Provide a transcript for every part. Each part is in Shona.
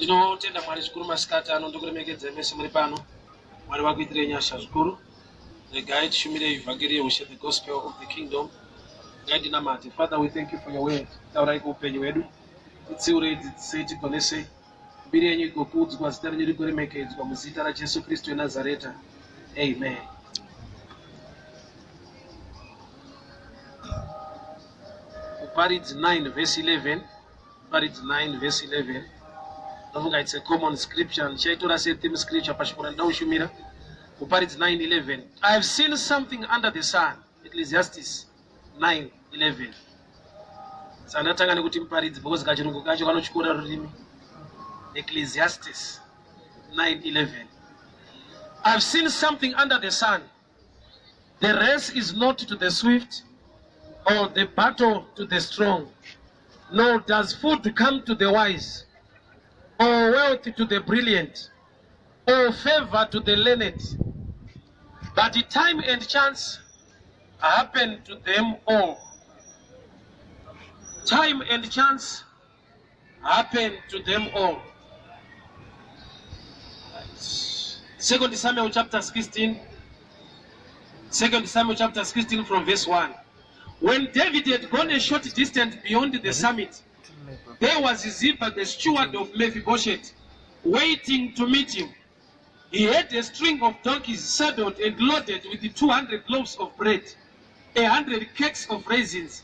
Ndinotenda Mwari zvikuru masikati ano, ndokuremekedzai mese muri pano. Mwari vakuitirei nyasha zvikuru. Regai tishumire ivhangeri yeushe, the gospel of the kingdom. Regai ndinamate. Father, we thank you for your word. Taurai kuupenyu hwedu, titsiurei, dzidzisei, tigonesei. Mbiri yenyu igokudzwa, zita renyu rigoremekedzwa muzita raJesu Kristu weNazareta. Amen. Muparidzi 9 verse 11. Muparidzi 9 verse 11. Ndofunga it's a common scripture. Ndichaitora setheme scripture pashoko randida kushumira. Muparidzi 9:11. I have seen something under the sun. Ecclesiastes 9:11. Saka ndatanga nekuti muparidzi because kachirungu kacho kanotyora rurimi. Ecclesiastes 9:11. I've seen something under the sun. The race is not to the swift or the battle to the strong, nor does food come to the wise, or wealth to the brilliant, or favor to the learned. But time and chance happen to them all. Time and chance happen to them all. Second Samuel chapter 16. Second Samuel chapter 16 from verse 1. When David had gone a short distance beyond the summit, there was Ziba, the steward of Mephibosheth, waiting to meet him. He had a string of donkeys saddled and loaded with 200 loaves of bread, 100 cakes of raisins,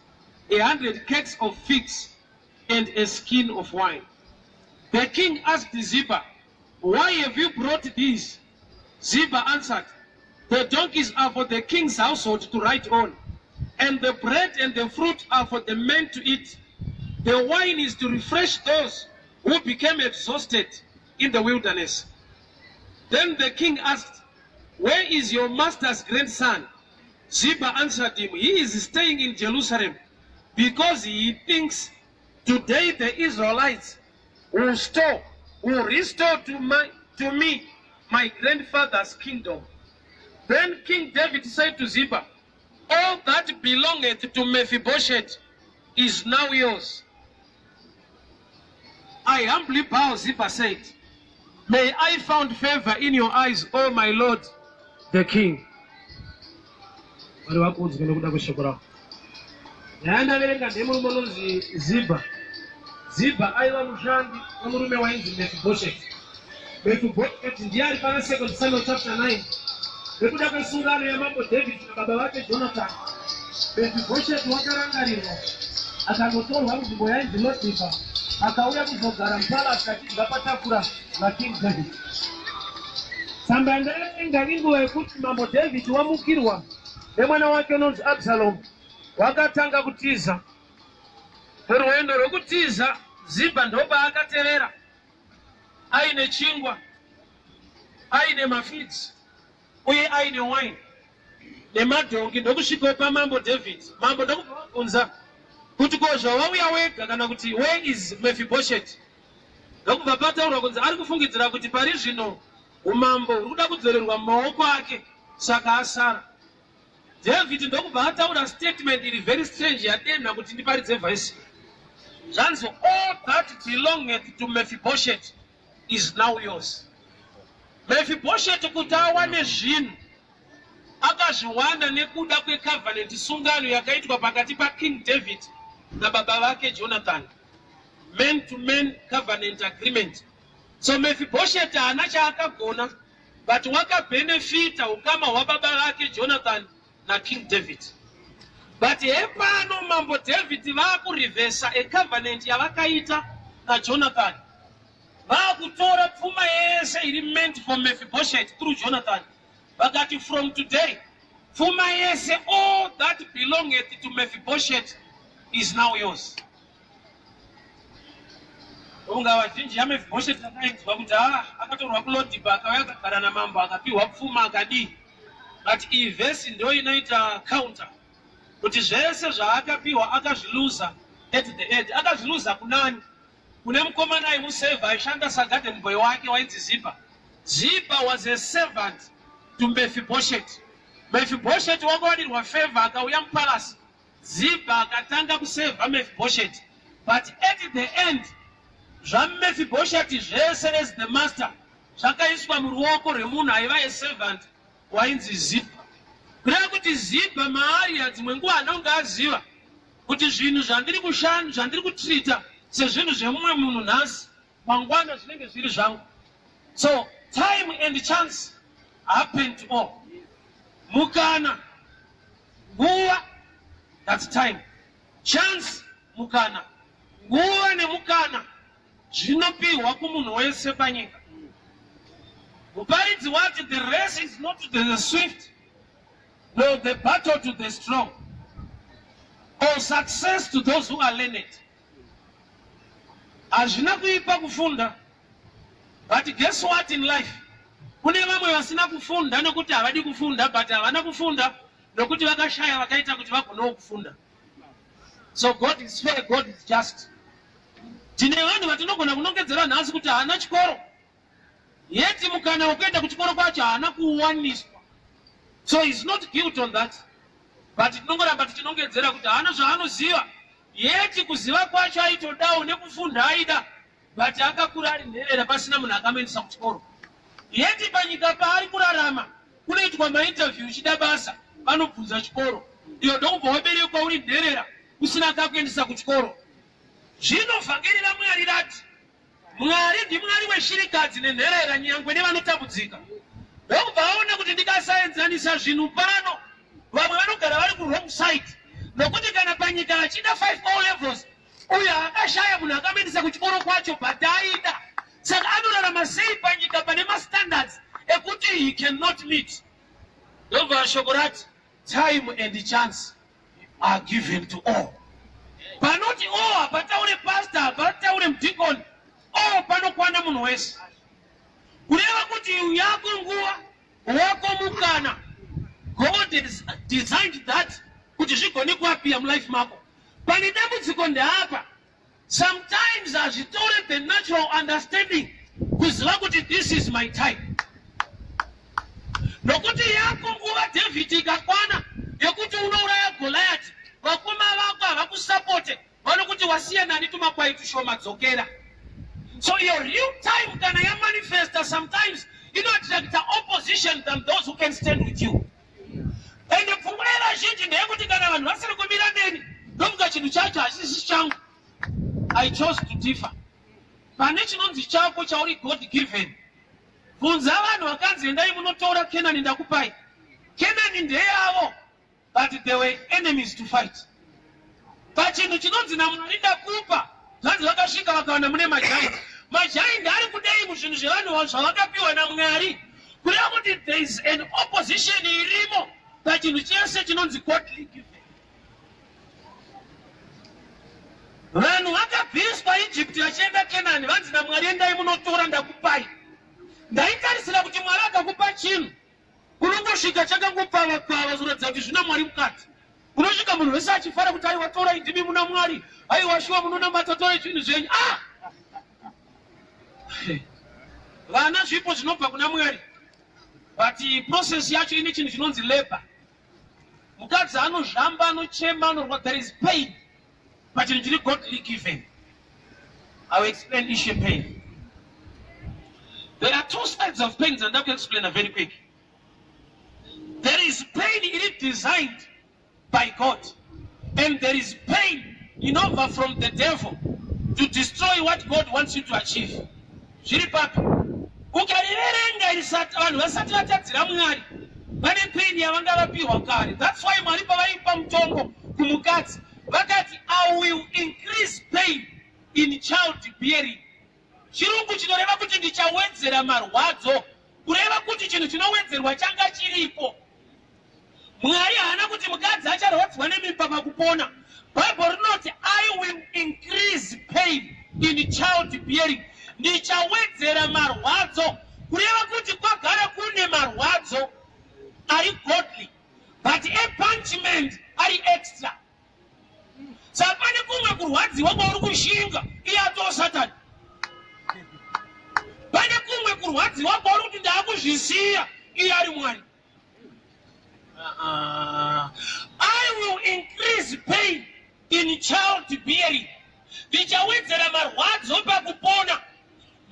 100 cakes of figs, and a skin of wine. The king asked Ziba, Why have you brought these? Ziba answered, The donkeys are for the king's household to ride on, and the bread and the fruit are for the men to eat. The wine is to refresh those who became exhausted in the wilderness. Then the king asked, Where is your master's grandson? Ziba answered him, He is staying in Jerusalem because he thinks today the Israelites will restore to me my grandfather's kingdom. Then King David said to Ziba, All that belongeth to Mephibosheth is now yours. I humbly bow, Ziba said, May I found favor in your eyes, O my lord, the king. Mwari vakuudzwe nekuda kweshoko ravo. Nyaya ndaverenga ndemurume unonzi Ziba. Ziba aiva mushandi wemurume wainzi Mephibosheth. Mephibosheth ndiye ari pana 2 Samuel chapter 9. Nekuda kwesungano yamambo David nababa vake Jonathan, Mephibosheth wakarangarirwa akangotorwa munzvimbo yainzi Lodiba, akauya kuzogara mupalasi achidya patafura naKing David. Tsamba yandaverenga inguva yekuti mambo David wamukirwa nemwana wake unonzi Absalom, wakatanga kutiza. Rwendo rwekutiza Ziba ndopaakatevera aine chingwa, aine mafigs uye aine wine nemadhongi, ndokusvikawo pamambo David. Mambo ndokubva vabvunza kuti ko zvawauya wega kana kuti where is Mephibosheth? Ndokubva pataurwa kunzi ari kufungidzira kuti pari zvino umambo huri kuda kudzorerwa mumaoko ake, saka asara. David ndokubva ataura statement iri very strange yadenha kuti ndiparidze vhesi. Zvanzi, all that belongeth to Mephibosheth is now yours. Mephibosheth kuti awane zvinhu akazviwana nekuda kwecovenant, sungano yakaitwa pakati paKing David nababa vake Jonathan, man to man covenant agreement. So Mephibosheth haana chaakagona, but wakabhenefita ukama hwababa vake Jonathan naKing David. But hepano mambo David vaakurivhesa ecovenant yavakaita naJonathan, vaakutora pfuma yese iri meant for Mephibosheth through Jonathan. Vakati from today pfuma yese, all that belongeth to Mephibosheth is now yours. Unga vazhinji yaMephibosheth takainzwa kuti ha akatorwa kuLodiba, akauya akagara namambo, akapiwa pfuma, akadii. But iyi vhesi ndo inoita counter kuti zvese zvaakapiwa akazviluza at the end. Akazviluza kunani? Kune mukomana aimusevha, aishanda sagarden boy wake, wainzi Ziba. Ziba was a servant to Mephibosheth. Mephibosheth wakawanirwa favor, akauya mupalasi. Ziba akatanga kusevha Mephibosheth, but at the end zvaMefibhosheti zvese as the master zvakaiswa muruoko rwemunhu aiva a servant wainzi Zibha. Kureva kuti Zibha maari dzimwe nguva anonge aziva kuti zvinhu zvandiri kushanda, zvandiri kutreata sezvinhu zvemumwe munhu nhasi, mangwana zvinenge zviri zvangu. So time and chance happen to all. Mukana, nguva, that's time. Chance, mukana. Nguva nemukana zvinopiwa kumunhu wese panyika. Muparidzi wati, "The race is not to the swift, nor the battle to the strong, or success to those who are learned." Hazvina kuipa kufunda, but guess what? In life kune vamwe vasina kufunda nekuti havadi kufunda, but havana kufunda nokuti vakashaya vakaita kuti vagonewo kufunda. So God is fair, God is just. Tine vanhu vatinogona kunongedzera nhasi kuti haana chikoro, yet mukana wekuenda kuchikoro kwacho haana kuwaniswa, so is not guilt on that. But tinongoramba tichinongedzera kuti haana zvaanoziva, yet kuziva kwacho aitodawo, nekufunda aida, but akakura ari nherera pasina munhu akamuendesa kuchikoro. Yet panyika paari kurarama kunoitwa mainterview, uchida basa vanobvunza chikoro. Iyo ndokubva waberekwa uri nherera usina kakuendesa kuchikoro. Zvino vhangeri raMwari rati Mwari ndiMwari weshirikadzi nenherera, nyangwe nevanotambudzika. Ndokubva vaona kuti ndikasaenzanisa zvinhu pano, vamwe vanogara vari kuwrong side, nokuti kana panyika vachida 5 O levels, uyo akashaya munhu akamuendesa kuchikoro kwacho, but aida. Saka anorarama sei panyika pane mastandards ekuti he cannot meet? Ndobva shoko rati, "Time and chance are given to all." Panoti all hapataure pastor, hapataure mudhikoni. All panokwana munhu wese, kureva kuti yako nguva, wako mukana, God has designed that kuti zvigone kuappear mulife mako. Pane dambudziko ndeapa: sometimes hazvitore the natural understanding kuziva kuti this is my time, nokuti yako nguva, David, ikakwana yekuti unouraya Goliati, vakoma vako havakusapote, vanokuti, "Wasiya nani tumakwai tushoma? Dzokera." So your real time kana yamanifesta, sometimes inoattracta opposition than those who can stand with you. Ende pfungwa yevazhinji ndeyekuti kana vanhu vasiri kumira neni, ndomuka chinhu chacho hachisi changu. I chose to differ. Pane chinonzi chako chauri God given. Bvunza vanhu vakanzi, "Endai munotora Kenani, ndakupai Kenani." Ndeyavo, but there were enemies to fight. Pachinhu chinonzi naMwari ndakupa, zvanzi vakasvika vakawana mune magiant. Magiant ari kudei muzvinhu zvevanhu zvavakapiwa naMwari? Kureva kuti there is an opposition irimo pachinhu chese chinonzi godly given. Vanhu vakabviswa Egypt vachienda Kenani, vanzi naMwari, "Endai munotora, ndakupai." Ndaitarisira kuti Mwari akakupa chinhu, unongosvika chakangopfava-pfava kuratidza kuti zvina Mwari mukati. Unosvika munhu wese achifara kuti, "Aiwa, torai, ndimi muna Mwari, aiwa, shuwa munonamata, torai zvinhu zvenyu." Ah, vana zvipo zvinobva kuna Mwari, but process yacho ine chinhu chinonzi labor. Mukadzi anozvamba, anochema, anorwa. There is pain pachinhu chiri godly given. I will explain issue pain. There are two sides of pains and ndakuexplaina very quick. There is pain iri designed by God and there is pain inobva from the devil to destroy what God wants you to achieve. Zviri papi? Ukariverenga vanhu vasati vatadzira Mwari, vane pain yavanga vapiwa kare. That's why Mwari pavaipa mutongo kumukadzi vakati, "I will increase pain in child bearing." Chirungu chinoreva kuti ndichawedzera marwadzo, kureva kuti chinhu chinowedzerwa changa chiripo. Mwari haana kuti mukadzi acharwadzwa nemimba pakupona. Bhaibheri rinoti, "I will increase pain in child bearing." Ndichawedzera marwadzo, kureva kuti kwagara kune marwadzo ari godly, but epunishment ari extra. Saka pane kumwe kurwadziwa kwauri kushinga, iye atoo Satani. Pane kumwe kurwadziwa kwauri kuti ndaakuzvisiya, iye ari Mwari. "I will increase pain in child bearing." Ndichawedzera marwadzo pakupona.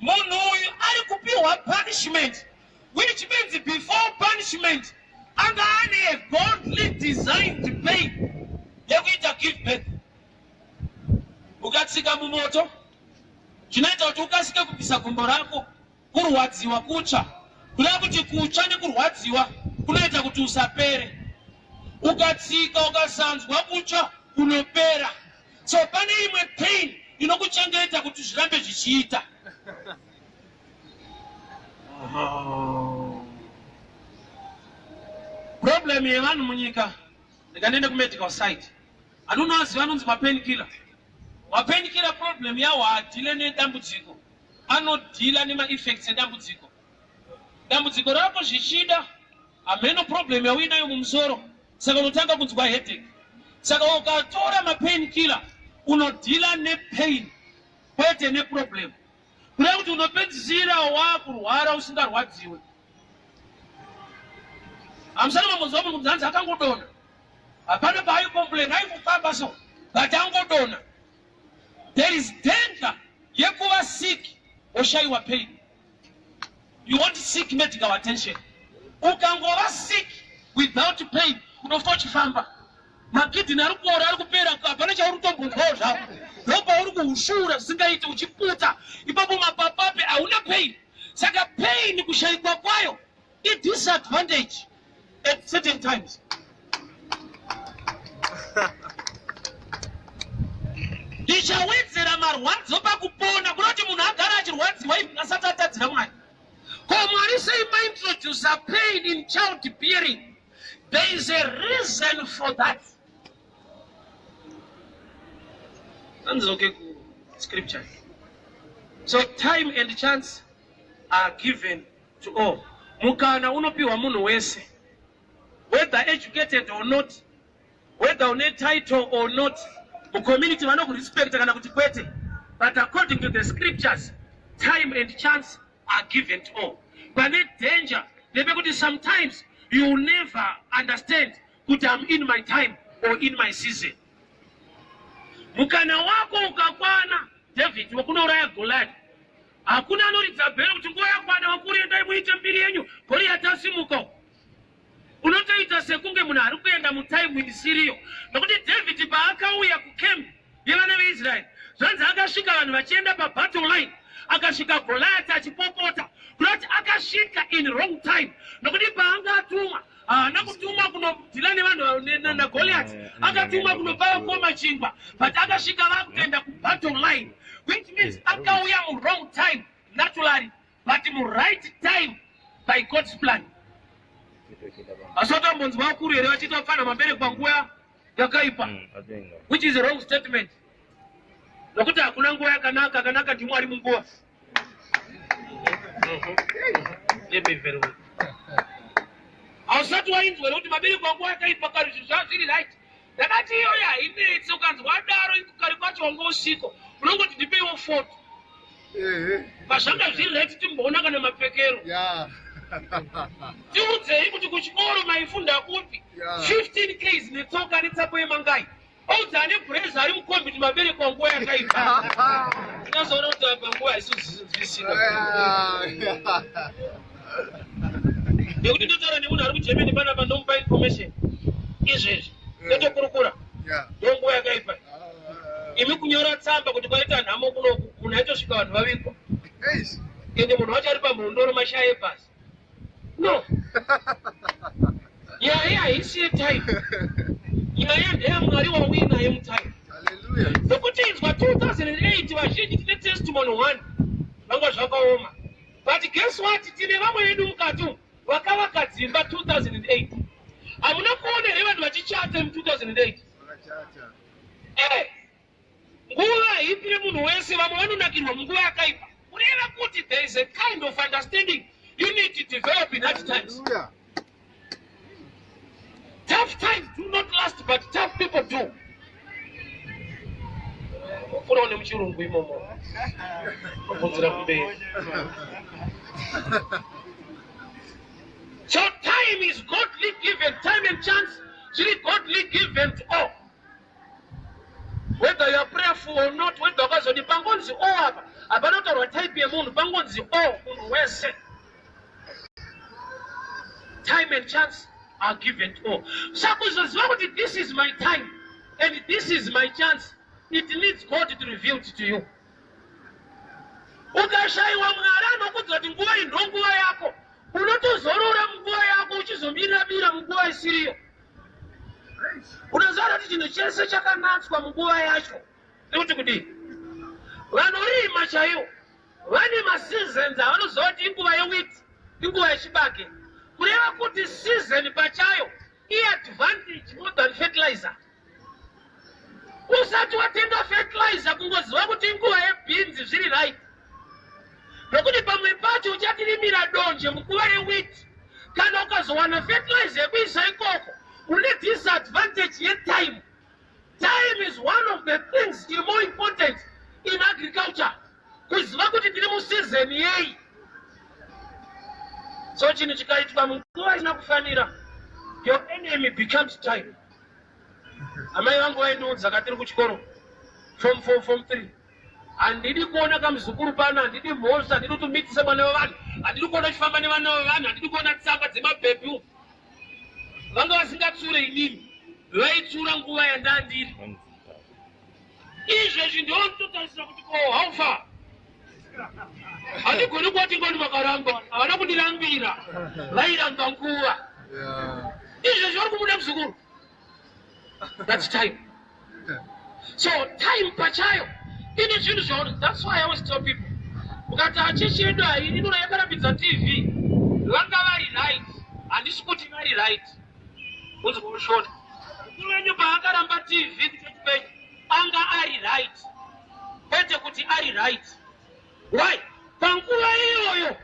Munhu uyu ari kupiwa punishment, which means before punishment anga ane a godly designed pain yekuita give birth. Ukatsika mumoto, chinoita kuti ukasike kubvisa gumbo rako kurwadziwa, kutsva. Kureva kuti kutsva nekurwadziwa kunoita kuti usapere. Ukatsika ukasanzwa kutsva, unopera. So pane imwe pain inokuchengeta kuti zvirambe zvichiita. Problem yevanhu munyika, ndikandiende kumedical side, anonoaziva anonzi mapain killer. Mapain killer, problem yawo haadhile nedambudziko, anodhila nemaeffects edambudziko. Dambudziko rako zvichida hameno problem yauinayo mumusoro, saka unotanga kunzwa headache. Saka ukatora mapain killer, unodhila nepain kwete neproblem. Kureva kuti unopedzisira wakurwara usingarwadziwe. Hamusati mambonzwa munhu kunzi hanzi akangodonha, hapana paaicomplain, aingofamba so, but angodonha. There is danger yekuva sick woshayiwa pain. You won't seek medical attention. Ukangova sick without pain, unofa uchifamba. Makidhini ari kuora, ari kupera, hapana chauri kutombonzwawo zvako. Ndopauri kuushura zvisingaiti, uchiputa ipapo mapapape, hauna pain. Saka pain kushayikwa kwayo idisadvantage at certain times. Ndichawedzera marwadzo pakupona, kunoti munhu agara achirwadziwa even asati atadzira Mwari. Ko Mwari sei maintroducer pain in child bearing? There is a reason for that. Anzoke kuscripture. So time and chance are given to all. Mukana unopiwa munhu wese, whether educated or not, whether une title or not, mucommunity vanokurespecta kana kuti kwete, but according to the scriptures, time and chance are given to all. Pane danger ndepekuti sometimes you will never understand kuti I'm in my time or in my season. Mukana wako ukakwana, David wekunouraya Goliath, hakuna anoridza bhero kuti nguva yakwana, vakuru endai muite mbiri yenyu, Goliath asimuka. Unotoita sekunge munhu ari kuenda mutime isiriyo, nokuti David paakauya kucamp yevana veIsraeri, zvanzi akasvika vanhu vachienda pabattle line, akasvika Goliath achipopota. Kunoti akasvika in wrong time, nokuti paanga atumwa, haana kutumwa kunodhila nevanhu naGoliath, akatumwa kunopa vakoma chingwa, but akasvika vakutoenda kubattle line, which means akauya muwrong time naturally, but muright time by God's plan. Asi watambonzwa vakuru here vachiita vapfana maberekwa nguva yakaipa? Which is a wrong statement, nokuti hakuna nguva yakanaka. Akanaka ndiMwari munguva. Let me very well. Hausati wainzwa here kuti maberekwa nguva yakaipa kare zvinhu zvava zviri right? Ndakati iyoyo hainetsi. Ukanzwa daro, kare kwacho wanga usiko, unongoti ndipeiwo foto pazvanga zviri right, timboona kana mapfekero. Tiudzei kuti kuchikoro maifunda kupi. 15 Ks netsoka netsapo yemangai, oudza ane bhurezi ari mukombi kuti maberekwa nguva yakaipa. Tinozoona kuti apa nguva haisizwisika, nekuti ndotaura nemunhu ari kuGermany panapa, ndomupa information izvezvi, totokurukura. Ndo nguva yakaipa. Imi kunyora tsamba kuti kwaita nhamo kunoku, munhu aitosvika vanhu vavigwa, ende munhu wacho ari pamhondoro mashaya ebhasi. No, nyaya haisi yetime, nyaya ndeyaMwari wauinaye mutime. Nokuti inzwa, 2008 vazhinji tine testimony one, vanga zvakaoma, but guess what? Tine vamwe vedu mukati umu vakavaka dzimba 2008. Hamuna kuona here vanhu vachichata mu2008? Nguva haipire munhu wese. Vamwe vanonakirwa munguva yakaipa. Kureva kuti there is a kind of understanding you need to develop in hard times. Tough times do not last, but tough people do. Kupfuurawo nemuchirungu imomo, kubvunzira kumberi. So time is godly given. Time and chance zviri godly given to all, whether you are prayerful. powerful or not, whether wakazoti pangonzi o apa, hapana kutaurwa type yemunhu, pangonzi o, munhu wese. Time and chance are given to all. Saka kuzoziva kuti this is my time and this is my chance, it needs God to reveal it to you. Ukashayiwa Mwari anokudza kuti nguva iyi ndonguva yako, unotozorora munguva yako uchizomirira-mira munguva isiriyo. Unoziva kuti chinhu chese chakanatswa munguva yacho. Nekuti kudii? Vanorima chaivo vane maseasons avanoziva kuti inguva yewheat, inguva yechibage. Kureva kuti season pachayo iadvantage more than fertilizer. Usati watenga fertilizer, kungoziva kuti inguva yebhinzi zviri right, nokuti pamwe pacho uchatirimira donje munguva yewheat. Kana ukazowana fertilizer yekuisa ikoko, une disadvantage yetime. Time is one of the things iri more important in agriculture, kuziva kuti tiri museason yei. So chinhu chikaitwa munguva isina kufanira, your enemy becomes time. Amai vangu vaindiudza katiri kuchikoro, form 4, form 3, "Handidi kuona kamuzukuru pano, handidi mhosva, handidi kuti umitise mwana wevanhu, handidi kuona uchifamba nevana vevanhu, handidi kuona tsamba dzemabhebhi." Vanga vasingatsure inini, vaitsura nguva yandandiri. Izvezvi ndinototarisira kuti ko haufa, handigoni kuwati ngoni vakaramba. Havana kundirambira, vairamba nguva. Izvezvi vari kumuda muzukuru. That's time. So time pachayo ine zvinhu zvauri. That's why I always tell people, ukati achechi yedu hai inona yakarambidza TV, vanga vari right. Handisi kuti vari right. Unzi kushona mukuru wenyu paakaramba TV kuchechi kwenyu anga ari right, kwete kuti ari right. Why? Panguva iyoyo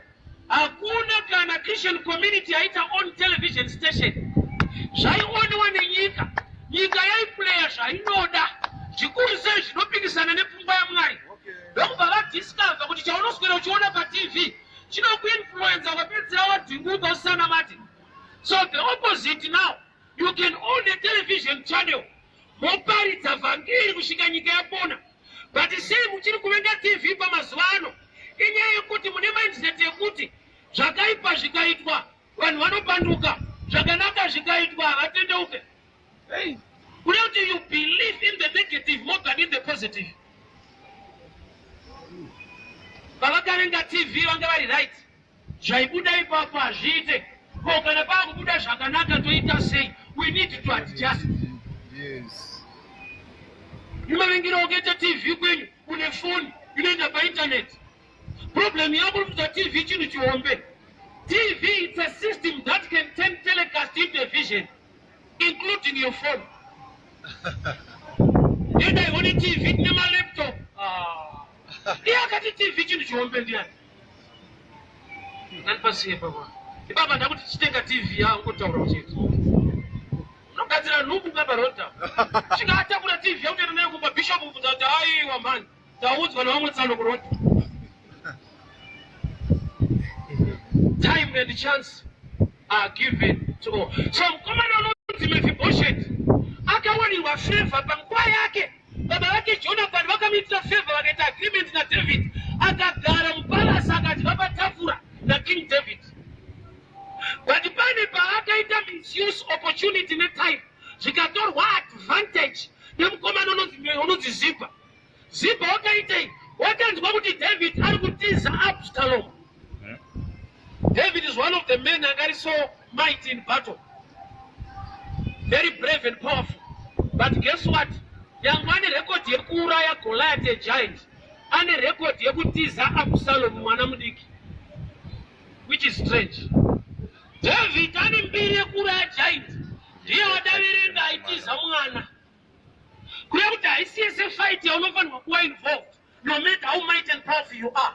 hakuna kana Christian community yaita on television station zvaioniwa nenyika. Nyika yaipuleya zvainoda, zvikuru sei zvinopikisana nepfungwa yaMwari. Ndokubva vadiscover kuti chaunoswera uchiona paTV chinokuinfluenza, ukapedzisira wadhinguka usisana mati. So the opposite now, you can own a television channel, moparidza vhangeri kusvika nyika yapona. But sei muchiri kuvenga TV pamazuva ano? Inyaya yekuti mune mindset yekuti zvakaipa zvikaitwa vanhu vanopanduka, zvakanaka zvikaitwa havatendeuke. Kuda kuti you believe in the negative more than in the positive. Pavakavenga TV vanga vari right. Zvaibuda ipapo hazviite. Ko kana paakubuda zvakanaka toita sei? We need to adjust. Nimavengero wakaita TV kwenyu, une foni inoenda painternet. Problem yako uri kuita TV chinhu chihombe. TV, it's a system that can turn telecast into a vision, including your phone. Enda ione TV nemalaptop. Ah. Iye akati TV chinhu chihombe ndiani? Ngandipasiye papa ipapa. Ndakuti chitenga TV yangotaura uchiti unogadzira nhumbu kabarota chikatakura TV yakutoenda nayo kumba. Bishop kubvunza kuti, "Aiwa mani, taudzwa nevamwe tsano kurota." Time and chance are given to all. So mukomana unonzi Mefiboshet akawanirwa favor panguva yake. Baba vake Jonathan vakamuitira favor, vakaita agreement naDavid, akagara mupalasi, akadya patafura naKing David. But pane paakaita misuse opportunity netime, zvikatorwa advantage nemukomana unonzi Ziba. Ziba wakaitei? Wakanzwa kuti David ari kutiza Absalom. David is one of the men angari so mighty in battle, very brave and powerful. But guess what? Yangu ane rekodhi yekuuraya Goliath, a giant, ane rekodhi yekutiza Absalom, mwana mudiki, which is strange. David ane mbiri yekuuraya giant, ndiye wadaverenga aitiza mwana. Kureva kuti haisi yese fight yaunofanirwa kuva involved, no matter how mighty and powerful you are.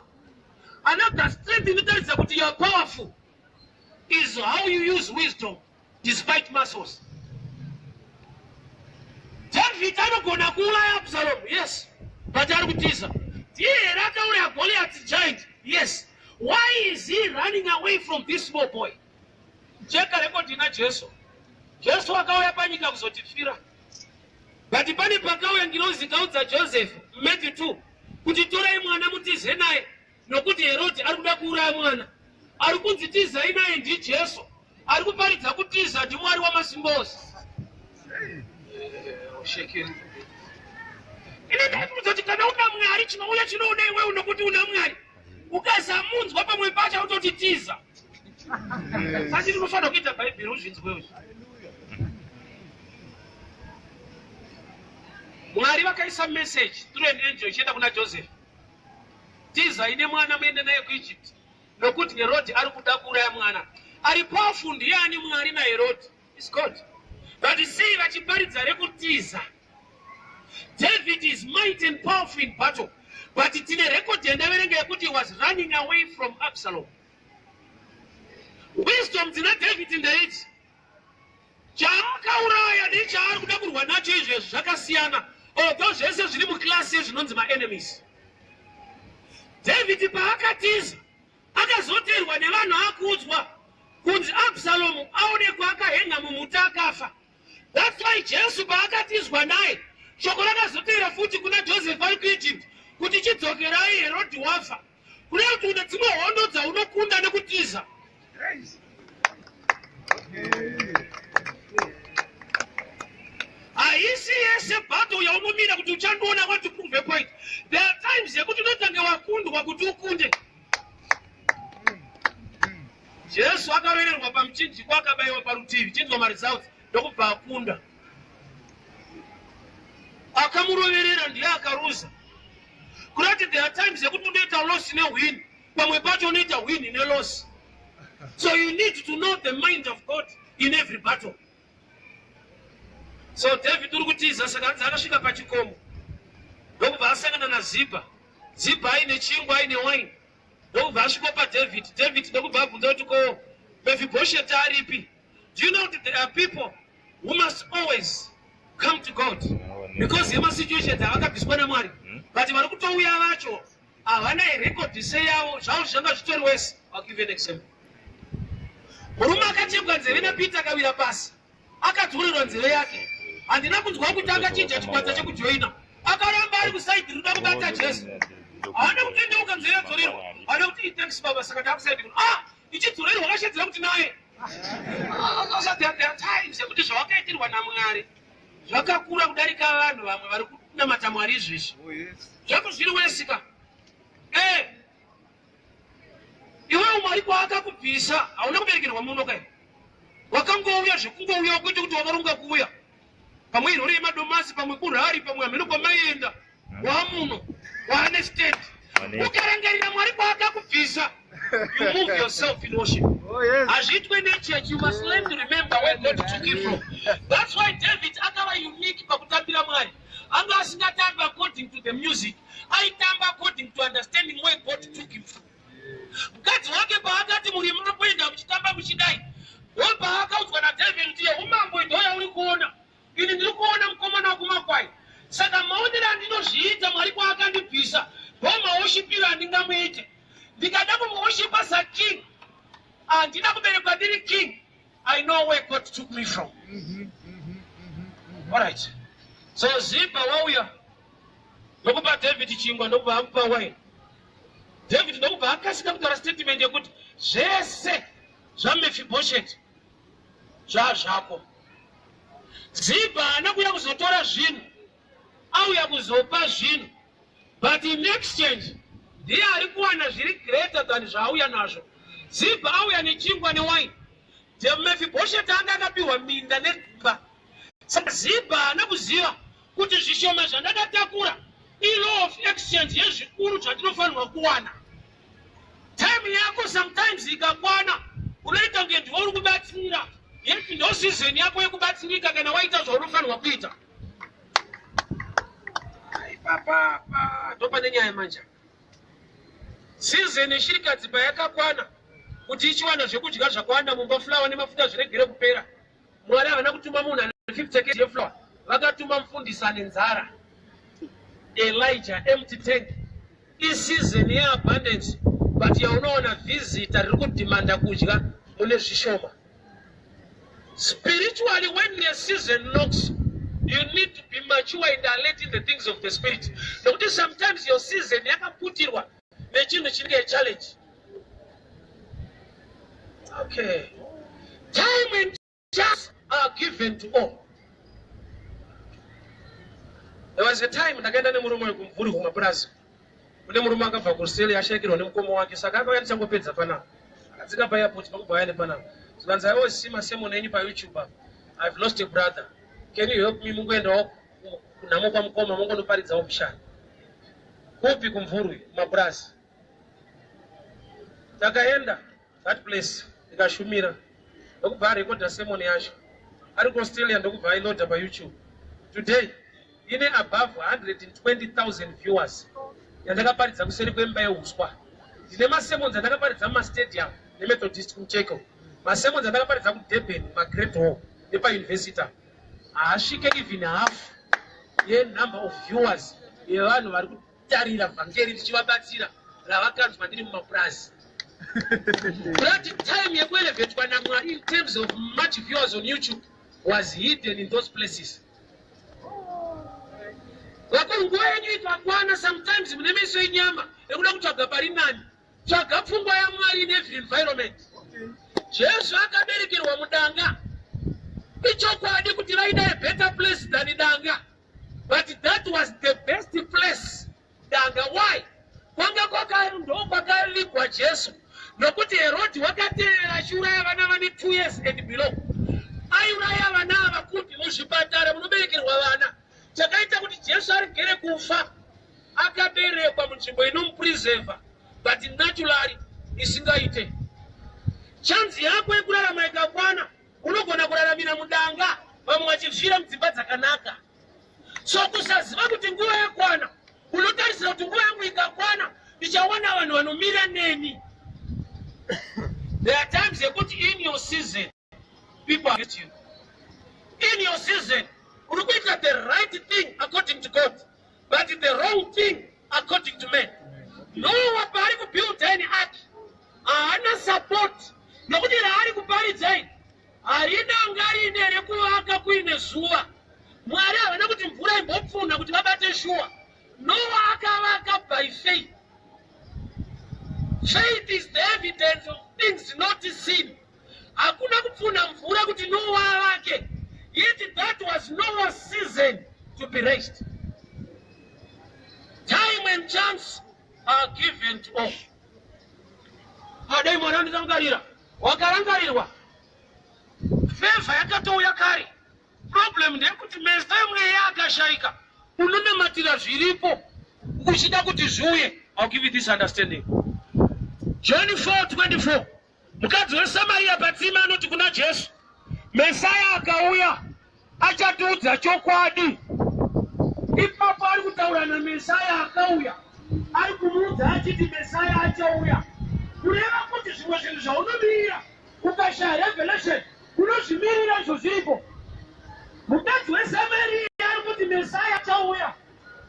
Another strength inotaridza kuti you are powerful is how you use wisdom despite muscles. David anogona kuuraya Absalom, yes, but ari kutiza. Ndiye here akauraya Goliath giant? Yes. Why is he running away from this small boy? Cheka rekodi ina Jesu. Jesu akauya panyika kuzotifira. But pane pakauya ngirozi ikaudza Joseph, Matthew 2, kuti torai mwana mutize naye nokuti Herodi ari kuda kuuraya mwana. Ari kunzi tizai naye ndiJesu. Ari kuparidza kutiza ndiMwari wamasimba ose. Ine ndaikuudza kuti kana una Mwari chinouya chinoona iwewe nokuti una Mwari. Ukasamunzwa pamwe pacho utoti tiza. Asi tinofanira kuita Bhaibheri uzvinzwe izvi. Mwari vakaisa message through an angel ichienda kuna Joseph. Tizai nemwana muende naye kuEgypt nokuti Herod ari kuda kuuraya mwana. Ari powerful ndiani Mwari naHerod? Is God. But sei vachiparidza rekutiza? David is mighty and powerful in battle. But tine record yandaverenga yekuti he was running away from Absalom. Wisdom dzina David ndeidzi. Chaakauraya nechaari kuda kurwa nacho izvezvi zvakasiyana. Although zvese zviri muklasi yezvinonzi maenemies. David paakatiza akazoteerwa nevanhu akuudzwa kunzi Absalomu aonekwa akahenga mumuti akafa. That's why Jesu paakatizwa naye shoko rakazoteera futi kuna Joseph ari kuEgypt kuti chidzokerai Herodi wafa. Kureva kuti une dzimwe hondo dzaunokunda nekutiza. Haisi yese battle yaunomira kuti uchandiona want to prove a point. There are times yekuti unotange wakundwa kuti ukunde. Jesu akarovererwa pamuchinjikwa akabayiwa parutivi, chinzwa maresults, ndokubva akunda. Akamuroverera ndiye akaruza. Kurati there are times yekuti unoita loss newin, pamwe pacho unoita win neloss. So you need to know the mind of God in every battle. So David uri kutiza saka hanzi akasvika pachikomo ndokubva asangana naZibha. Zibha aine chingwa aine wine ndokubva asvika paDavid. David ndokubva abvunza kuti ko Mephibosheth aripi? Do you know that there are people who must always come to God because yemasituations avakabviswa naMwari but vari kutouya vacho havana record seyavo zvavo zvanga zvitori wese. I'll give you an example. Murume akachekwa nzeve naPeter akawira pasi akadzorerwa nzeve yake. Handina kunzwa kuti akachinja chikwata chekujoina. Akaramba ari kusaidi rinoda kubata Jesu. Haana kutendeuka nzeve yadzorerwa. Haana kuti thanks baba saka ndakusaidi kuno. Ah, ichidzorerwa akashedzera kuti naye. Also there are times yekuti zvawakaitirwa naMwari zvakakura kudarika vanhu vamwe vari kunamata Mwari izvezvi. Zvako zviri wesika. Eh. Iwewe Mwari kwaakakubvisa hauna kuberekerwa muno kai. Wakangouya zvekungouya kwete kuti wakaronga kuuya. Pamwe irori yemadomasi, pamwe kurari, pamwe hameno kwamaienda. Wamuno, waane state. Ukarangarira Mwari kwaakakubvisa. You move yourself in worship. Oh, yes. Hazviitwe nechurch, you must learn to remember where God took you from. That's why David akava unique pakutambira Mwari. Anga asingatambi according to the music. Aitamba according to understanding where God took him from. Mukadzi wake paakati muri munokuenda muchitamba muchidai, ndopaakaudzwa naDavid kuti yeumambo ndo yauri kuona. Ini ndiri kuona mukomana wekumakwai. Saka maonero andinozviita Mwari kwaakandibvisa ndo mawoshipiro andingamuite. Ndikada kumuwoshipa saking, handina kuberekwa ndiri king. I know where God took me from. All right. So Ziba wauya ndokupa David chingwa ndokubva amupa wine. David ndokubva akasika kutaura statement yekuti zvese zvaMephibosheth zvazvako. Ziba haana kuuya kuzotora zvinhu, auya kuzopa zvinhu. But in exchange ndiye ari kuwana zviri greater than zvaauya nazvo. Ziba auya nechingwa newine. Mephibosheth anga akapiwa minda nedzimba. Saka Ziba haana kuziva kuti zvishoma zvandakatakura ilaw of exchange yezvikuru zvandinofanirwa kuwana. Time yako sometimes ikakwana unoita kunge ndiwe uri kubatsira yet ndo season yako yekubatsirika kana waita zvaunofanirwa kuita. Ipapapa ndopane nyaya manje. Season yeshirikadzi payakakwana kuti ichiwana zvekudya zvakawanda mumba fulawa nemafuta zviregere kupera. Mwari havana kutuma munhu ane 50 kg yefulawa, vakatuma mufundisi ane nzara. Elijah empty tank. Iseason yeabundance but yaunoona visitor riri kudhimanda kudya mune zvishoma. Spiritually when the season knocks, You need to be mature and alert in the things of the spirit, nokuti sometimes your season yakaputirwa nechinhu chinenge challenge. Okay, time and chance are given to all. There was a time ndakaenda nemurume wekuMvurwi kumapurazi. Kune murume akabva kuAustralia, ashayikirwa nemukoma wake, saka akauya ndichangopedza panapa. Akadzika paairport, pakubva aende panapa. Zikanzi, "I always see masermon enyu paYouTube apa. I've lost a brother. Can you help me? Mungoendawo kunhamo kwamukoma, mungonoparidzawo mushani." Kupi? KuMvurwi, kumapurazi. Takaenda that place, ndikashumira, ndokubva arekodha sermon yacho ari kuAustralia, ndokubva ailoada paYouTube. Today ine above 120,000 viewers, yandakaparidza kuseri kwemba yeuswa. Ndine masermons andakaparidza mumastadium neMethodist kuMucheko, masermons andakaparidza kuDurban, maGreat Hall nepauniversity, haasvike even half yenumber of viewers yevanhu vari kutarira vhangeri ndichivabatsira ravakanzwa ndiri mumapurazi. That time yekuelevetwa naMwari in terms of much viewers on YouTube was hidden in those places. Vako, nguva yenyu ikakwana, sometimes mune meso enyama ekuda kutsvaga pari nani. Tsvaga pfungwa yaMwari in every environment. Jesu akaberekerwa mudanga. Ichokwadi kuti vaida a better place than danga, but that was the best place, danga. Why? Kwanga kwaka ndo kwakavigwa Jesu, nokuti Herodhi wakateerera achiuraya vana vane 2 years and below. Aiuraya vana ava kuti muzvipatara munoberekerwa vana. Chakaita kuti Jesu aregere kufa, akaberekwa munzvimbo inomupreserva, but naturally isingaite. Chance yako yekurarama ikakwana, unogona kuraramira mudanga, vamwe vachifira mudzimba dzakanaka. So kusaziva kuti nguva yakwana, unotarisira kuti nguva yangu ikakwana ndichawana vanhu vanomira neni. There are times yekuti in your season people are against you. In your season uri kuita the right thing according to God, but the wrong thing according to men. Nowa paari kubuilda an ark, haana support, nokuti raari kuparidzai harina ngarine rekuvaka kuine zuva. Mwari havana kuti mvura imbopfunha kuti vabate shuwa. Nowa akavaka by faith. Faith is the evidence of things not seen. Hakuna kupfunha mvura kuti Nowa avake, yet that was Noah's season to be raised. Time and chance are given to all. Adai Mwari andirangarira, wakarangarirwa. Favor yakatouya kare. Problem ndeyekuti meso emweya akashayika, unonamatira zviripo uchida kuti zviuye. I'll give you this understanding. John 4:24, mukadzi weSamariya patsime anoti kuna Jesu, "Mesaya akauya achatiudza chokwadi." Ipapo ari kutaura naMesaya akauya, ari kumuudza achiti Mesaya achauya, kureva kuti zvimwe zvinhu zvaunomirira, ukashaya revelation, unozvimirira izvo zviripo. Mukadzi weSamariya ari kuti Mesaya achauya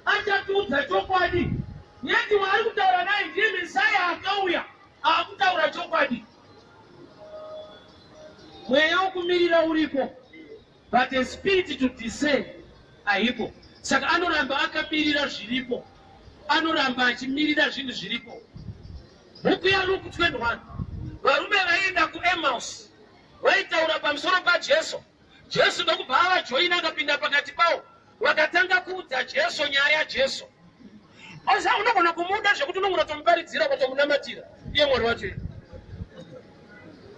achatiudza chokwadi, yet waari kutaura naye ndiye Mesaya akauya akutaura chokwadi. Mweya wokumirira uriko, but a spirit to discern haipo. Saka anoramba akamirira zviripo, anoramba achimirira zvinhu zviripo. Bhuku yaLuke 21, varume vaienda kuEmaus vaitaura pamusoro paJesu. Jesu ndokubva avajoina, akapinda pakati pavo, vakatanga kuudza Jesu nyaya yaJesu. Oza unogona kumuda zvekuti unogona kutomuparidzira, ukatomunamatira iye Mwari wacho iye.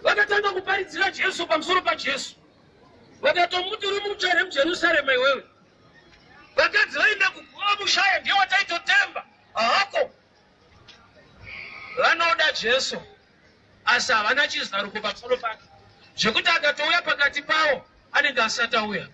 Vakatanga kuparidzira Jesu pamusoro paJesu, vakatomuti, "Uri mutsvene muJerusarema iwewe. Vakadzi vaenda kuguva mushaya, ndiye wataitotemba hako." Vanoda Jesu, asi havana chizaruko pamusoro pake, zvekuti akatouya pakati pavo anenge asati auya.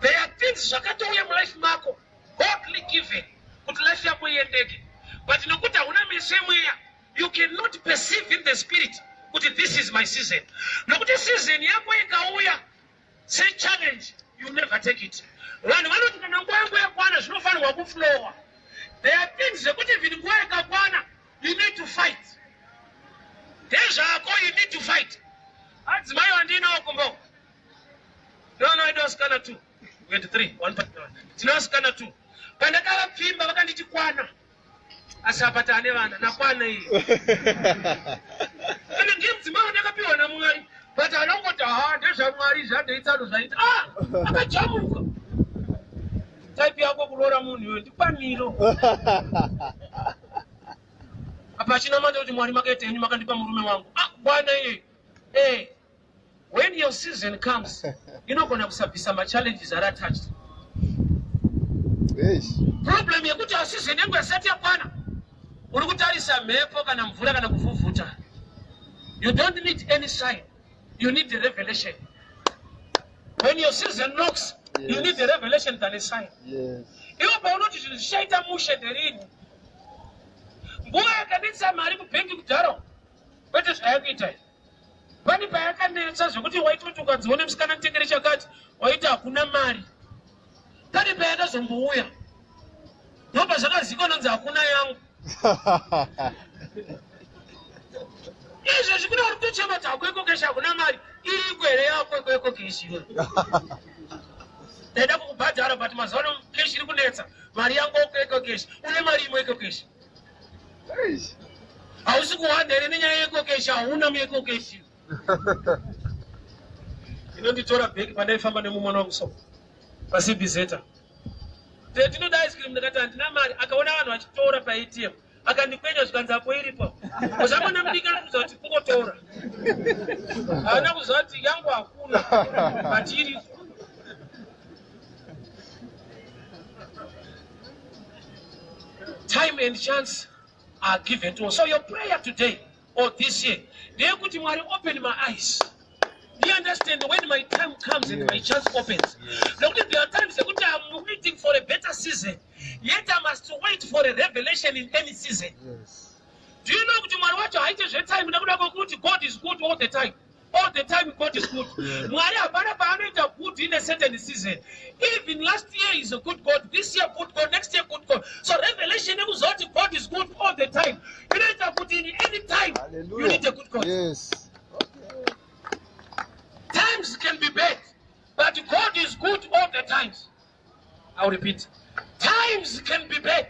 There are things zvakatouya mulife mako, godly given, kuti life yako iendeke, but nokuti hauna meso emweya, you cannot perceive in the spirit kuti this is my season. Nokuti season yako ikauya sechallenge, you never take it. Vanhu vanoti kana nguva yangu yakwana zvinofanirwa kuflowa. There are things zvekuti even nguva ikakwana, you need to fight. Ndezvako, you need to fight. Adzimai wandinawo kumba, ndovana vaida vasikana tu. We had three, one partner. Tine vasikana two. Pandakavapfimba vakanditi kwana. Asi apa taane vana, nakwana iyi. Ende ndiye mudzimai wandakapiwa naMwari. But anongoti ha ndezvaMwari zvandeitsano zvaita. Ah, akajamuka. Type yako kuroora munhu iwe ndikwaniro. Apa achinamata kuti Mwari makaita henyu makandipa murume wangu. Ah, kwana iye. Eh. When your season comes, inogona kusabvisa machallenges ari attached. Eish. Problem yekuti season yangu yasati yakwana, uri kutarisa mhepo kana mvura kana kuvhuvhuta. You don't need any sign, you need the revelation. When your season knocks, you need the revelation than a sign. Iwe paunoti zvinhu zvichaita mushe nderini, nguva yakanetsa mari kubhengi kudharo, kwete zvayakuita izvi. Pane payakanetsa zvekuti waitoti ukanzione musikana nditengere chakati, waiti hakuna mari. Pane payakazombouya, ndobva zvakazikanwa kunzi hakuna yangu. Izvezvi kune vari kutochema kuti hako EcoCash hakuna mari. Iriko here yako EcoCash iwe? Ndaida kukubhadhara but mazuva ano cash iri kunetsa. Mari yangu EcoCash. Une mari imwe EcoCash. Eish. Hausi kuwanda here nenyaya yeEcoCash? Hauna muEcoCash. Inonditora bheki pandaifamba nemumwana wangu so paCBZ. Tinoda ice cream, ndakati handina mari. Akaona vanhu vachitora paATM, akandikwenya zvikanzi apo iripo. Zvamwana mudiki anokuziva kuti kungotora, haana kuziva kuti yangu hakuna, but iripo. Time and chance are given to us. So your prayer today or this year ndeyekuti Mwari, open my eyes, you understand when my time comes and my chance opens. Nokuti there are times yekuti I'm waiting for a better season, yet I must wait for a revelation in any season. Do you know kuti Mwari wacho haite zvetime nekuda kwekuti God is good all the time? All the time God is good. Mwari hapana paanoita good in a certain season. Even last year is a good God, this year good God, next year good God. So revelation yekuziva kuti God is good all the time inoita kuti in any time you need a good God. Times can be bad, but God is good all the times. I'll repeat. Times can be bad,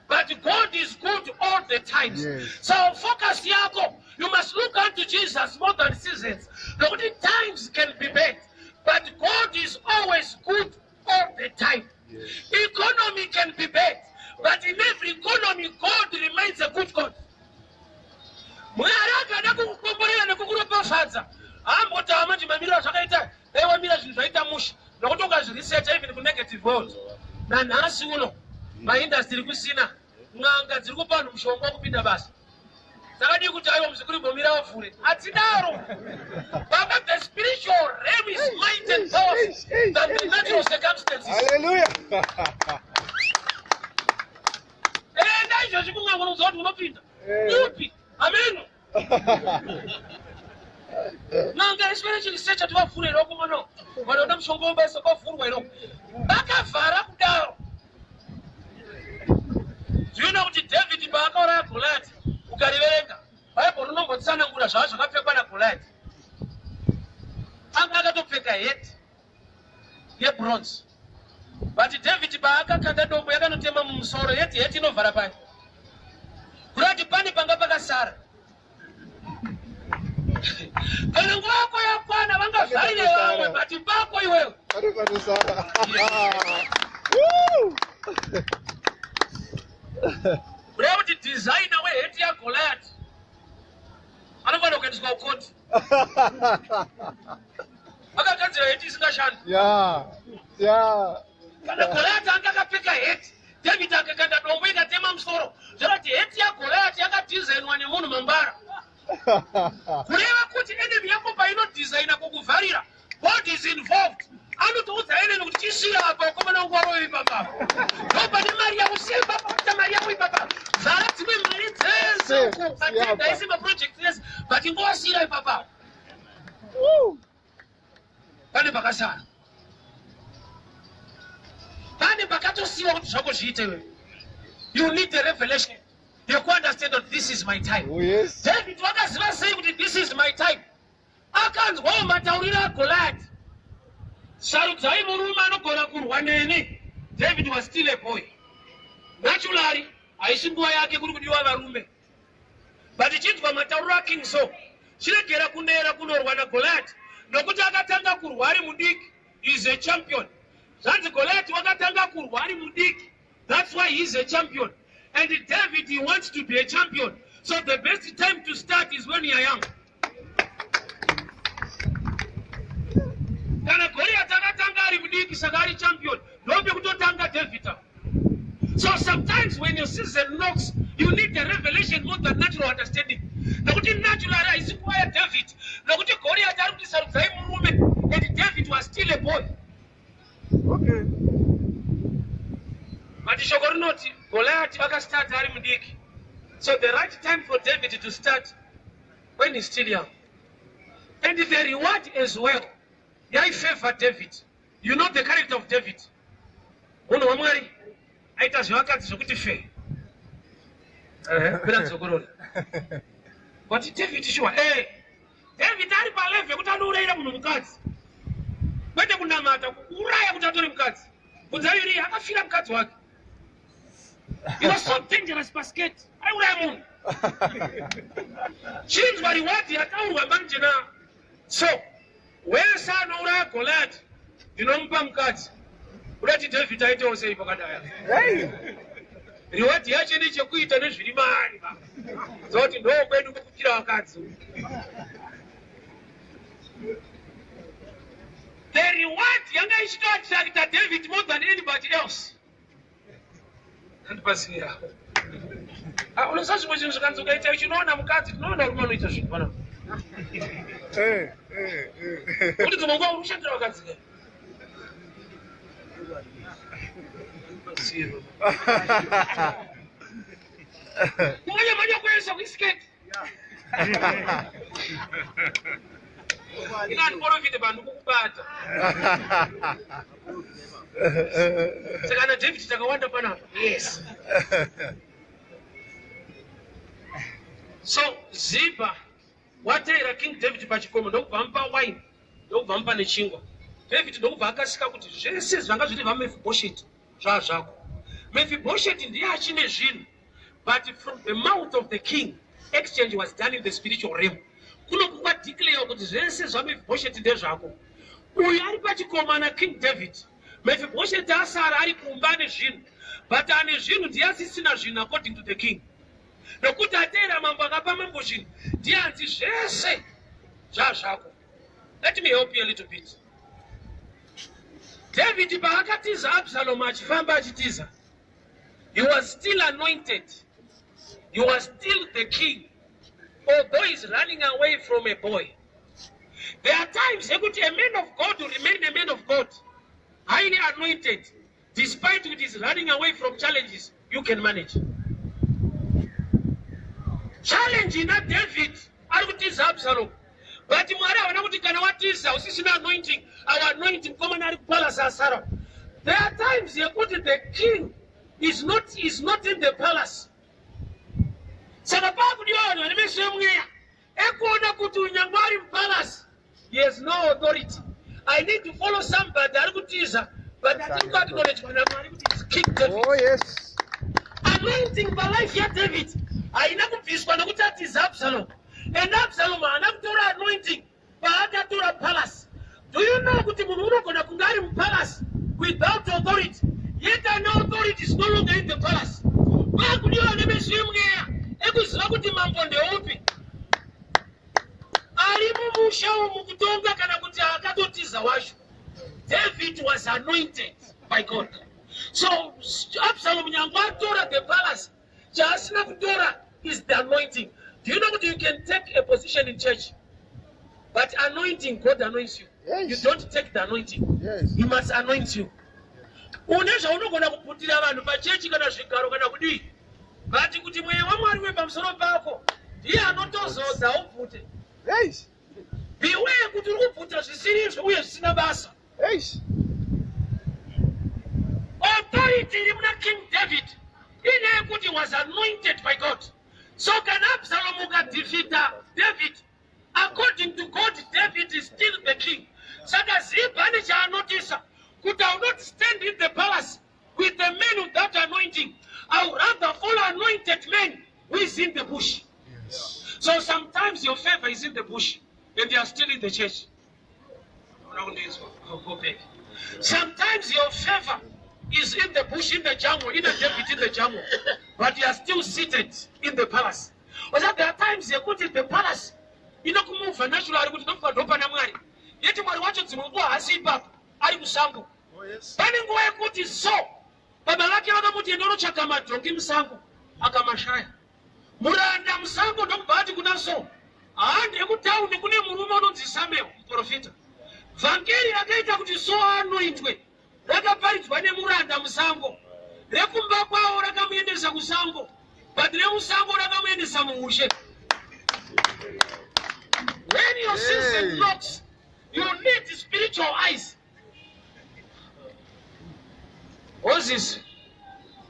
but God is good all the times. So focus yako, you must look unto Jesus more than seasons. Nokuti times can be bad, but God is always good all the time. Economy can be bad, but in every economy, God remains a good God. Mwari akada kukukomborera nekukuropafadza, haambotama kuti mamiriro azvakaita dai wamira zvinhu zvaita musha, nokuti ukazviresearcha even kunegative world nanhasi uno, maindustry kusina, n'anga dziri kupa vanhu mushonga wekupinda basa. Dzakadii kuti aiwa muzukuru imbomira wavhure? Hatidaro baba. The spiritual realm is mighty and powerful than the natural circumstances. Hallelujah. Enda izvozvi kun'anga, unoziva kuti unopinda upi ameno. N'anga iswere chirisecha tivavhure iroko mano vanoda mushonga webasa kwavhurwa iroko vakavhara kudaro. Zvinoona kuti David paakauraya Goliath, ukariverenga Bhaibheri rinombotsanangura zvava zvakapfekwa naGoliath. Anga akatopfeka hat yebronze, but David paakakanda dombo yakanotema mumusoro yeti hat inovhara pai kurati pane panga pakasara. Kana nguva yako yakwana, vangavharire vamwe, but pako iwewe Pane panosara. Woo! Kureva kuti designer wehat yaGoliath anofanira kuendeswa kukoti. Akagadzira hat isingashandi. Kana Goliath anga akapfeka hat, David akakanda dombo ikatema musoro, zvorati hat yaGoliath yakadhizainwa nemunhu mambara. Kureva kuti enemy yako painodhizaina kukuvharira, God is involved. Anotoudza enemy kuti chisiya apa, ukomana wangu waroyo ipapa ndo pane mari yako, siya ipapa, kuita mari yako ipapa, vhara dzimwe mari dzese uko. Siya apa. Matenda ese, maproject ese, but ingowasiyira ipapa. Woo! Pane pakasara, pane pakatosiyiwa kuti zvako zviite. Iwewe you need a revelation yekuunderstand that this is my time. Oh yes. David wakaziva sei kuti this is my time? Akanzwawo matauriro aGoliath. Sarudzai murume anogona kurwa neni. David was still a boy. Naturally, haisi nguva yake, kuri kudiwa varume. But chinzwa matauriro aKing Saul: "Chiregera kunera kunorwa naGoliath, nokuti akatanga kurwa ari mudiki, is a champion." Zvanzi Goliath wakatanga kurwa ari mudiki, that's why he is a champion. And David, he wants to be a champion, so the best time to start is when you are young. Kana Goliath akatanga ari mudiki, saka ari champion, ndopekutotanga David. So sometimes when your season knocks, you need a revelation more than natural understanding, nokuti naturally haisi nguva yaDavid, nokuti Goliath ari kuti, "Sarudzai murume," and David was still a boy. But shoko rinoti Goliath akastart ari mudiki, so the right time for David to start when he's still young. And the reward as well yaifavor David. You know the character of David, munhu waMwari aita zvevakadzi zvokuti fe kwira dzokorora. But David, sure, David ari palevel yekuti anourayira munhu mukadzi, kwete kunamata, kuuraya kuti atore mukadzi. Bvunza Uriya, akafira mukadzi wake. He was so dangerous pasketi, aiuraya munhu. Chinzwa reward yataurwa manje na so wese anouraya Goliath, ndinomupa mukadzi. Udati David aitewo sei pakadaya? Hey. Reward yacho ine chekuita nezviri maari zoti ndo kwedu kwekupira vakadzi. The reward yanga ichitoattracta David more than anybody else. Andipasiya. Unoziva zvimwe zvinhu zvikanzi ukaita, uchinoona mukadzi, tinoona rume anoita zvinhu panapa. Kuti dzimwe nguva uri kushandira vakadzi ka. Andipasiye. Kumanya manya kuesa kuisiketi. Ina andiprofite panhu kukubata. Saka na David takawanda panapa. Yes. So Ziba wateera King David pachikomo, ndokubva amupa wine, ndokubva amupa nechingwa. David ndokubva akasika kuti zvese zvanga zviri vaMefibhosheti zvaa zvako. Mefibhosheti ndiye achine zvinhu, but from the mouth of the king, exchange was done in the spiritual realm. Kunoku kwadeclare kuti zvese zvaMefibhosheti ndezvako. Uyu ari pachikomo ana King David, Mefibhosheti asara ari kumba ane zvinhu, but ane zvinhu ndiye asisina zvinhu according to the king, nokuti ateera mambo, akapa mambo zvinhu, ndiye anzi zvese zvazvako. Let me help you a little bit. David paakatiza Absalom, achifamba achitiza, he was still anointed, he was still the king, although he's running away from a boy. There are times yekuti a man of God will remain a man of God, highly anointed, despite kuti he's running away from challenges you can manage. Challenge ina David ari kutiza Absalom, but Mwari havana kuti kana watiza usisina anointing, our anointing mukomana ari kupalace asara. There are times yekuti the king is not in the palace, saka paakudiwa vanhu vane meso emweya ekuona kuti unyangwe ari mupalace, he has no authority. I need to follow somebody ari kutiza, but atiri kuacknowledgwa naMwari kuti is King David. Oh, yes. Anointing palife yaDavid haina kubviswa nokuti atiza Absalom, and Absalom haana kutora anointing paakatora palace. Do you know kuti munhu unogona kunge ari mupalace without authority, yet ane authority is no longer in the palace? Paakudiwa nemeso emweya ekuziva kuti mambo ndeupi ari mumusha umu kutonga, kana kuti akatotiza wacho. David was anointed by God, so Absalom nyange atora the palace, chaasina kutora is the anointing. Do you know kuti you can take a position in church, but anointing, God anoints you? You don't take the anointing. He must anoint you. Une zvaunogona kuputira vanhu pachechi, kana zvigaro, kana kudii, but kuti mweya waMwari we pamusoro pako, ndiye anotozodza ubvute. Beware kuti uri kubvuta zvisirizvo uye zvisina basa. Authority iri muna King David inyaya yekuti was anointed by God. So kana Absalom ukadefeata David, according to God, David is still the king. Saka Zibha nechaanotisa kuti, "I will not stand in the palace with the men without anointing. I would rather follow anointed men who is in the bush." So sometimes your favor is in the bush and you are still in the church. Hauna kundinzwa? I'll go back. Sometimes your favor is in the bush, in the jungle, in a David in the jungle, but you are still seated in the palace. Oza there are times yekuti the palace inokumuvha naturally kuti ndobva ndopana Mwari, yeti Mwari wacho dzimwe nguva haasi ipapo, ari musango. Oh, yes. Pane nguva yekuti so baba vake vakamuti, "Enda unotsvaka madhongi musango." Akamashaya. Muranda musango ndokubva ati kuna so, "Hande kutauni, kune murume unonzi Samuel, muprofita." Vhangeri rakaita kuti so anoitwe rakaparidzwa nemuranda musango. Rekumba kwavo rakamuendesa kusango, but remusango rakamuendesa muushe. When your season Hey. knocks, you need spiritual eyes. Moses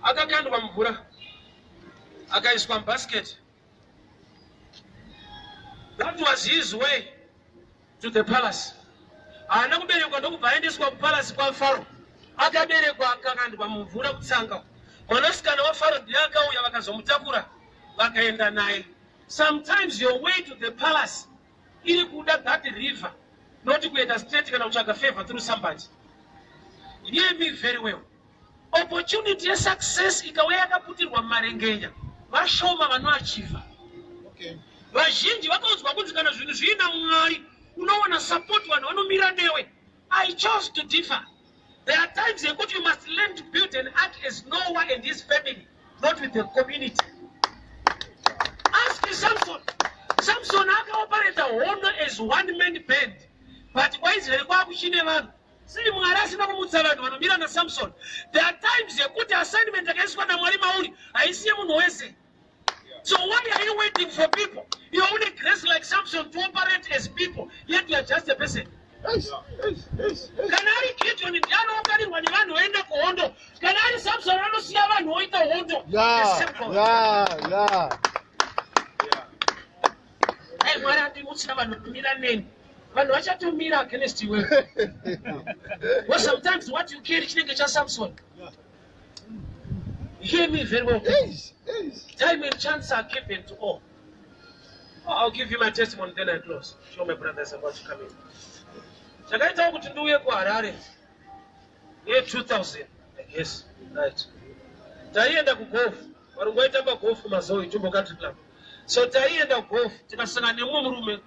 akakandwa mumvura, akaiswa mubasket. That was his way to the palace. Haana kuberekwa ndokubva aendeswa kupalace kwaFaro. Akaberekwa, akakandwa mumvura kutsanga. Mwanasikana waFaro ndiye akauya, vakazomutakura, vakaenda naye. Sometimes your way to the palace iri kuda that river, not kuenda straight kana kutsvaga favor through somebody. Hear me very well. Opportunity yesuccess ikauya yakaputirwa mumarengenya, vashoma vanoachieva. Vazhinji vakaudzwa kunzi kana zvinhu zviina Mwari unowana support, vanhu vanomira newe. I chose to differ. There are times yekuti you must learn to build an ark as Noah and his family, not with the community. Ask Samson. Samson akaoperata hondo as one man band, but kwaIsraeri kwakuchine vanhu. Sei Mwari asina kumutsa vanhu vanomira naSamson? There are times yekuti assignment yakaiswa naMwari mauri haisi yemunhu wese. So why are you waiting for people? You are only grace like Samson to operate as people, yet you are just a person. Eish, eish, eish, eish. Kana ari Gideon ndiye anounganirwa nevanhu voenda kuhondo. Kana ari Samson anosiya vanhu voita hondo. The same God. Ai, Mwari andimutsira vanhu kumira neni, vanhu vachatomira against iwewe. Well, sometimes what you carry chinenge chaSamson. Hear me very well. Eish, eish. Time and chance are given to all. I'll give you my testimony, then I close. Show my brothers about to come in. Chakaitawo kuti ndiuye kuHarare ye2000, I guess, right? Taienda kugolf. Varungu vaitamba golf kuMazoe Jumbo Country Club. So taienda kugolf, tikasangana nemumwe murume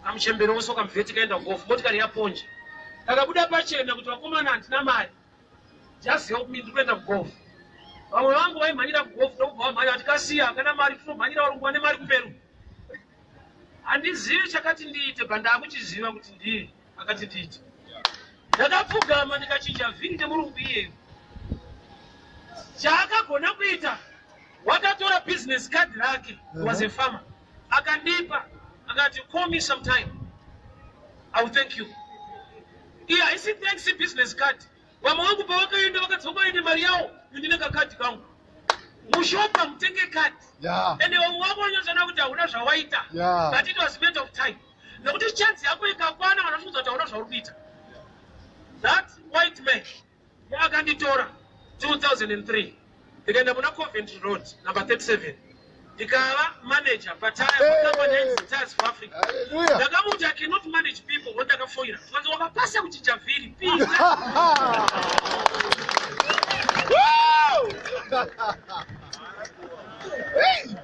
kamuchembere wose kamubve. Tikaenda kugolf, motikari yaponja. Kakabuda pachena kuti, "Vakomana, handina mari, just help me, ndiri kuenda kugolf." Vamwe vangu vaimhanyira kugolf ndokubva vamhanya vati, "Kasiya, kana mari, tinomhanyira varungu vane mari kuperu." Handizivi chakati ndiite, but ndaakuchiziva kuti ndiye akati ndiite. Ndakapfugama, ndikachinja vhiri nemurungu iyeyo. Chaakagona kuita, wakatora business card rake. He was a farmer. Akandipa, akati, "Call me sometime, I will thank you." Iye haisi thanks business card. Vamwe vangu pavakaenda, vakadzoka vaine mari yavo, indine kakadhi kangu. Mushopa mutenge kadhi. Ende vamwe vako vanonyatsoona kuti hauna zvawaita. But it was matter of time, nekuti chance yako ikakwana, vanofunza kuti hauna zvauri kuita. That white man akanditora 2003, ndikaenda muna Coventry Road number 37, ndikava manager patire. Hey! Company yainzi Tires for Africa. Hallelujah. Ndakamuti, "I cannot manage people." Wandakafoira kanzi, "Wakapasa kuchinja vhiri, pinda." Woo! Hey!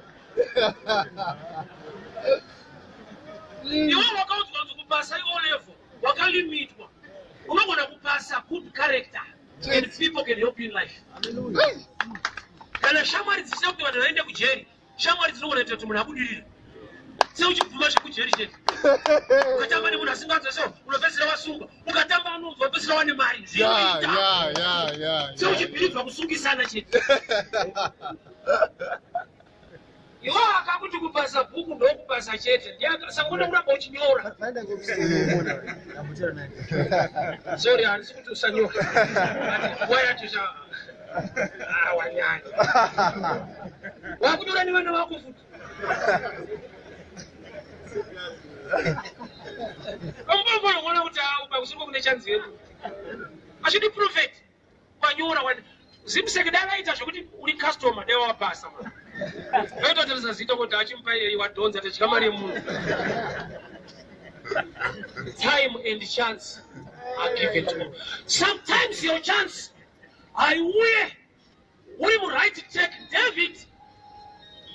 Iwe wakaudzwa kunzi kupasa iwo level wakalimitwa. Unogona kupasa good character and people can help you in life. Hey! Kana shamwari dzisina kuti vanhu vaende kujeri, shamwari dzinogona kuita kuti munhu abudirire. Seuchibvuma zvekujeri chete, ukatamba nemunhu asinganzwe so, unopedzisira wasungwa. Ukatamba anonzwa, wapedzisira wane mari. Zvinoita. Seuchibhiribva kusungisana chete. Iwo akakuti kupasa bhuku ndokupasa chete, sangona kuramba uchinyora. Sorry, handisi kuti usanyora, but nguva yacho cha. Ah, wanyanya, wakunyora nevana vako futi. Pamubongoona kuti aupa kusiriko kune chanzi yedu. Achidi prophet wanyora wani ZIMSEC dai vaita zvekuti uri customer dai wapasa mwana. Vaitotarisa zita kuti achimupa iyeyi wadhonza tadya mari yemunhu. Time and chance are given to you. Sometimes your chance haiuye uri muright track. David,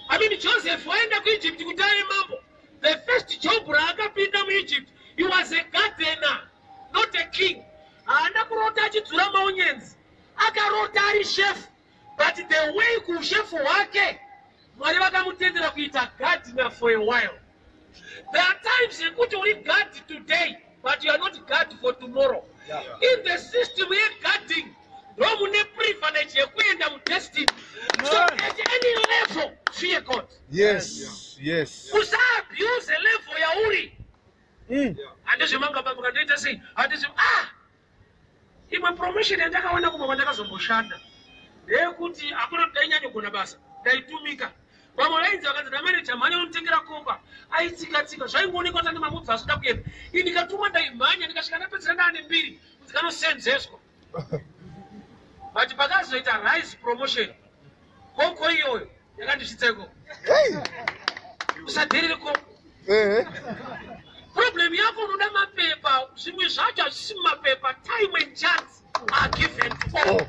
I mean Joseph waenda kuEgypt kuti ave mambo. The first job raakapinda muEgypt, he was a gardener, not a king. Haana kurota achidzura maonyenzi, akarota ari chef, but the way kuushefu hwake Mwari vakamutendera kuita gardener for a while. There are times yekuti uri guard today but you are not guard for tomorrow. In the system yeguarding ndomune privilege yekuenda mudestiny. So at any level, fear God. Usaabuse level yauri. Handizvemanga baba kandoita sei, handizve ah imwe promotion yandakawana kumwe kwandakazomboshanda ndeyekuti hakuna kuti ndainyanyogona basa, ndaitumika. Vamwe vainzi vakanzi namaneja mhanya unotengera kopa, aitsika tsika zvaingoonekwa kuti ane mamubva asida kuenda. Ini ndikatumwa ndaimhanya, ndikasvika ndapedzera ndaane mbiri kunzi kanosenzeswa. But pakazoita rise promotion, koko iyoyo yakandisvitsa ikoko. Usadherere koko. Problem yako unoda mapepa, zvimwe zvacho hazvisi mumapepa. Time and chance are given to all.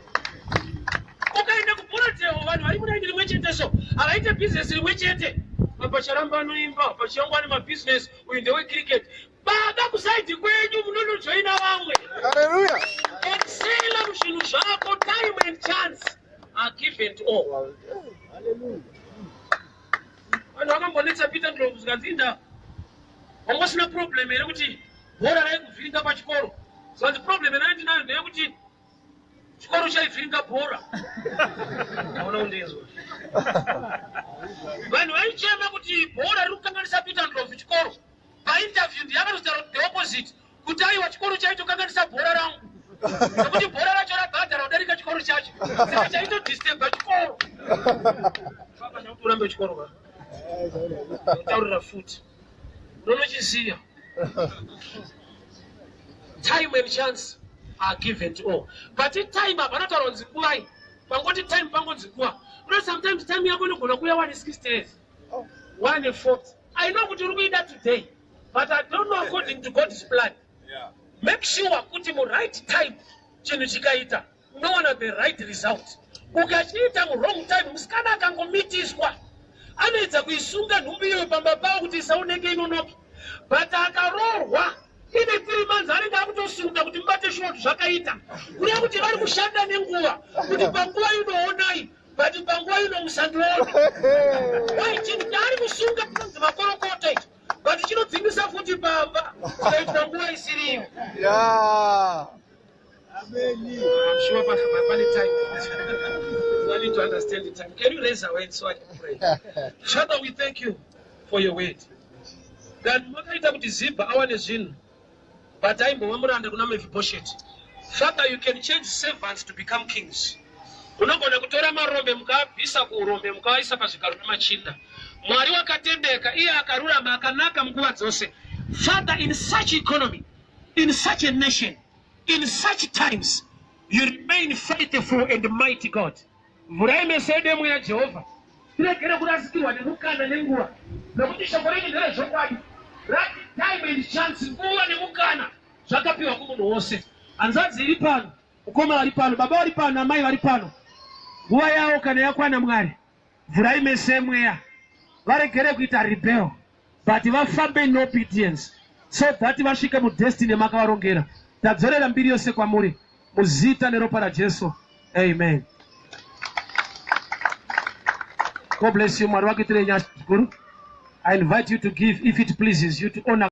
Ukaenda kuBorrowdale, vanhu vari mudaini rimwe chete so havaite bhizinesi rimwe chete. Pacharamba anoimba, pachiyangwa ane mabhizinesi, uyu ndewecricket. Baba, kuside kwenyu munonojoina vamwe. Hallelujah. Excela muzvinhu zvako. Time and chance are given to all. Vanhu vakambonetsa Peter Ndlovu, zvikanzi, inda wangosina problem here kuti bhora raikuvhiringa pachikoro? Zvanzi problem yandinayo ndeyekuti chikoro chaivhiringa bhora. Auna kundinzwa? Vanhu vaichema kuti bhora riri kukanganisa Peter Ndlovu chikoro. Painterview ndiyakatotaura the opposite, kuti aiwa, chikoro chaitokanganisa bhora rangu nekuti bhora racho rabhadhara kudarika chikoro chacho, saka chaitodisturba chikoro. Baba, ndakuti urambe chikoro ka, taurira futi unonochiziya. Time and chance are given to all, but time hapana taura kunzi nguvai. Pangoti time, pangonzi nguva. Uno sometimes time yako inogona kuuya wane 60 years, wane 40. I know kuti uri kuida today, but I don't know according to God's plan. Make sure kuti muright time chinhu chikaita, unowana the right result. Ukachiita muwrong time, musikana akangomitiswa anoedza kuisunga nhumbi iyoyo pamba pavo kuti isaoneke inonoke, but akaroorwa ine 3 months anenge akutosunga kuti mubate shuwa kuti zvakaita. Kureva kuti vari kushanda nenguva kuti panguva inoonai, but panguva ino musandiona. Wai chinhu chaari kusunga chinonzi makorokoto ichi, but chinodzingisa futi pamba chikaitwa nguva isiriyo. I'm sure pane time. I need to understand the time. Can you raise our hands so I can pray? Father, we thank you for your word. Then makaita kuti Zibha awane zvinhu, but aimbova muranda kuna Mephibosheth. Father, you can change servants to become kings. Unogona kutora marombe mukaabvisa kuurombe mukavaisa pazvigaro nemachinda. Mwari wakatendeka, iye akarurama, akanaka munguva dzose. Father, in such economy, in such a nation, in such times, you remain faithful and mighty God. Mvura meso edu emweya, Jehovha, tiregere kurasikirwa nemukana nenguva, nokuti shoko renyu nderezvokwadi, rati time and chance, nguva nemukana zvakapiwa kumunhu wose. Hanzvadzi iri pano, mukoma vari pano, baba vari pano, amai vari pano, nguva yavo kana yakwana, Mwari, vhurai meso emweya, varegere kuita rebel, but vafambe in obedience so that vasvike mudestiny makavarongera. Tadzorera mbiri yose kwamuri muzita neropa raJesu, amen. God bless you. Mwari vakuitirei nyasha zvikuru. I invite you to give if it pleases you to honor.